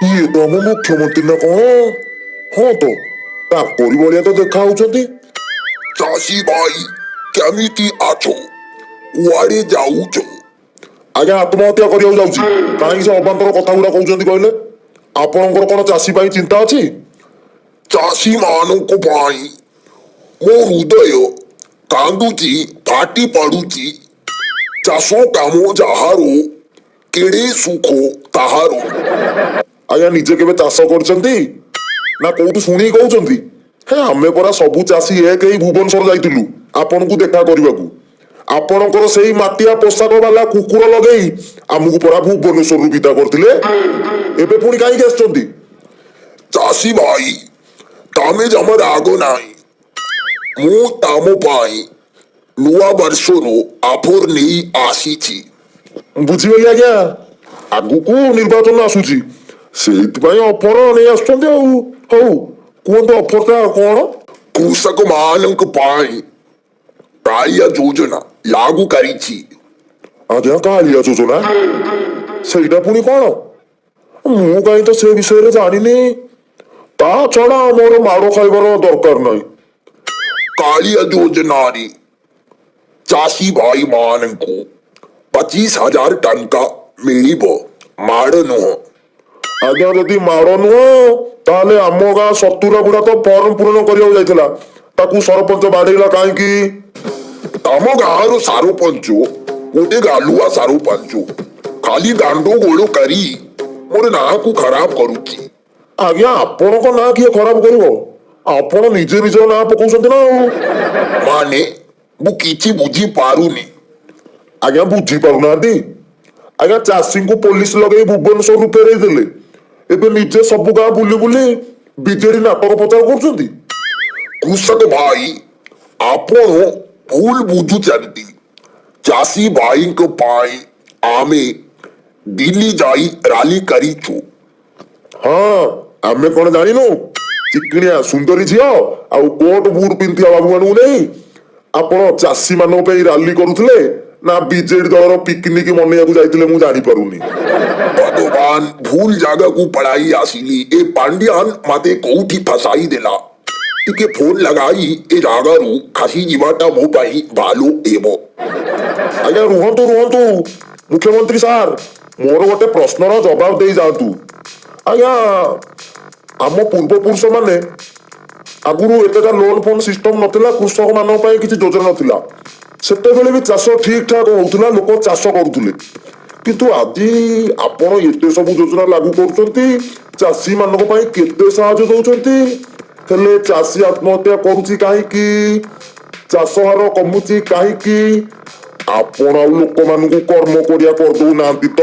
ଇଏ ତ ଆମ ମୁଖ୍ୟମନ୍ତ୍ରୀ ନା କଣ? ହଁ ତ, ତାଙ୍କରି ଭଳିଆ ତ ଦେଖା ହଉଛନ୍ତି। ଚାଷୀ ଭାଇ, କେମିତି ଅଛ? କୁଆଡେ ଯାଉଛ? ଆଜ୍ଞା, ଆତ୍ମହତ୍ୟା କରିବାକୁ ଯାଉଛି। କାହିଁକି ସେ ଅବାନ୍ତର କଥା ଗୁଡା କହୁଛନ୍ତି କହିଲେ? ଆପଣଙ୍କର କଣ ଚାଷୀ ପାଇଁ ଚିନ୍ତା ଅଛି? ଚାଷୀ ମାନଙ୍କ ପାଇଁ ମୋ ହୃଦୟ କାନ୍ଦୁଛି, ଫାଟି ପଡୁଛି। ଚାଷ କାମ ଯାହାର, କେଡ଼େ ସୁଖ ତାହାର। ଆଜ୍ଞା, ନିଜେ କେବେ ଚାଷ କରିଛନ୍ତି ନା କୋଉଠୁ ଶୁଣିକି କହୁଛନ୍ତି? ହେ, ଆମେ ପରା ସବୁ ଚାଷୀ ଏକ ହେଇ ଭୁବନେଶ୍ୱର ଯାଇଥିଲୁ ଆପଣଙ୍କୁ ଦେଖା କରିବାକୁ। ଆପଣଙ୍କର ସେଇ ମାଟିଆ ପୋଷାକ ବାଲା କୁକୁର ଲଗେଇ ଆମକୁ ପରା ଭୁବନେଶ୍ୱରରୁ ବିଦା କରିଥିଲେ। ଏବେ ପୁଣି କାହିଁକି ଆସିଛନ୍ତି? ଚାଷୀ ଭାଇ, ତମେ ଜମା ରାଗ ନାହିଁ। ମୁଁ ତମ ପାଇଁ ନୂଆ ବର୍ଷର ଅଫର ନେଇ ଆସିଛି। ବୁଝିଗଲି ଆଜ୍ଞା, ଆଗକୁ ନିର୍ବାଚନ ଆସୁଛି, ସେଇଥିପାଇଁ ଅଫର ନେଇ ଆସୁଛନ୍ତି। ଆଉ ହଉ, କୁହନ୍ତୁ ଅଫରଟା କଣ? କୃଷକ ମାନଙ୍କ ପାଇଁ କାଳିଆ ଯୋଜନା ଲାଗୁ କରିଛି। ଆଜ୍ଞା, କାଳିଆ ଯୋଜନା, ସେଇଟା ପୁଣି କଣ? ମୁଁ କାହିଁ ତ ସେ ବିଷୟରେ ଜାଣିନି। ତା ଛଡା ମୋର ମାଡ଼ ଖାଇବାର ଦରକାର ନାହିଁ। କାଳିଆ ଯୋଜନାରେ ଚାଷୀ ଭାଇ ମାନଙ୍କୁ 25,000 ଟଙ୍କା ମିଳିବ, ମାଡ଼ ନୁହଁ। ଆଜ୍ଞା, ଯଦି ମାଡ଼ ନୁହଁ, ତାହେଲେ ଆମ ଗାଁ ସତୁରା ବୁଢା ତ ଫର୍ମ ପୂରଣ କରିବାକୁ ଯାଇଥିଲା, ତାକୁ ସରପଞ୍ଚ ବାଡେଇଲା କାହିଁକି? ତମ ଗାଁର ସରପଞ୍ଚ ଗୋଟେ ଗାଲୁଆ ସରପଞ୍ଚ, ଖାଲି ଗଣ୍ଡଗୋଳ କରି ମୋର ନାଁକୁ ଖରାପ କରୁଛି। ଆଜ୍ଞା, ଆପଣଙ୍କ ନାଁ କିଏ ଖରାପ କରିବ? ଆପଣ ନିଜେ ନିଜ ନାଁ ପକଉଛନ୍ତି ନା ଆଉ। ମାନେ, ମୁଁ କିଛି ବୁଝି ପାରୁନି। ଆଜ୍ଞା, ବୁଝି ପାରୁନାହାନ୍ତି? ଆଜ୍ଞା, ଚାଷୀଙ୍କୁ ପୋଲିସ ଲଗେଇ ଭୁବନେଶ୍ୱରରୁ ଫେରେଇ ଦେଲେ, ଏବେ ନିଜେ ସବୁ ଗାଁ ବୁଲି ବୁଲି ବିଜେଡି ନାଟକ ପ୍ରଚାର କରୁଛନ୍ତି। କୃଷକ ଭାଇ, ଆପଣ ଭୁଲ ବୁଝୁଛନ୍ତି। ଚାଷୀ ଭାଇଙ୍କ ପାଇଁ ଆମେ ଦିଲ୍ଲୀ ଯାଇ ରାଲି କରିଛୁ। ହଁ, ଆମେ କଣ ଜାଣିନୁ? ଚିକିଣିଆ ସୁନ୍ଦରୀ ଝିଅ ଆଉ କୋଟ ବୁଟ ପିନ୍ଧିଥିବା ବାବୁମାନଙ୍କୁ ନେଇ ଆପଣ ଚାଷୀ ମାନଙ୍କ ପାଇଁ ରାଲି କରୁଥିଲେ ନା ବିଜେଡି ଦଳର ପିକନିକ ମନେଇବାକୁ ଯାଇଥିଲେ, ମୁଁ ଜାଣିପାରୁନି। ଭଗବାନ, ଭୁଲ ଜାଗାକୁ ପଳାଇ ଆସିଲି। ଏ ପାଣ୍ଡିଆନ ମତେ କୋଉଠି ଫସାଇ ଦେଲା। ଟିକେ ଫୋନ ଲଗାଇ ଏ ଜାଗାରୁ ଖସି ଯିବାଟା ମୋ ପାଇଁ ଭଲ ହେବ। ଆଜ୍ଞା, ରୁହନ୍ତୁ ରୁହନ୍ତୁ ମୁଖ୍ୟମନ୍ତ୍ରୀ ସାର୍, ମୋର ଗୋଟେ ପ୍ରଶ୍ନର ଜବାବ ଦେଇ ଯାଆନ୍ତୁ। ଆଜ୍ଞା, ଆମ ପୂର୍ବପୁରୁଷ ମାନେ ଆଗରୁ ଏତେଟା ଲୋନ ଫୋନ ସିଷ୍ଟମ ନଥିଲା, କୃଷକ ମାନଙ୍କ ପାଇଁ କିଛି ଯୋଜନା ନଥିଲା, ସେତେବେଳେ ବି ଚାଷ ଠିକ ଠାକ ହଉଥିଲା, ଲୋକ ଚାଷ କରୁଥିଲେ। କିନ୍ତୁ ଆଜି ଆପଣ ଏତେ ସବୁ ଯୋଜନା ଲାଗୁ କରୁଛନ୍ତି, ଚାଷୀ ମାନଙ୍କ ପାଇଁ କେତେ ସାହାଯ୍ୟ ଦଉଛନ୍ତି, ହେଲେ ଚାଷୀ ଆତ୍ମହତ୍ୟା କରୁଛି କାହିଁକି? ଚାଷ ହାର କମୁଛି କାହିଁକି? ଆପଣ ଆଉ ଲୋକମାନଙ୍କୁ କର୍ମ କରିବା କରିଦଉନାହାନ୍ତି ତ?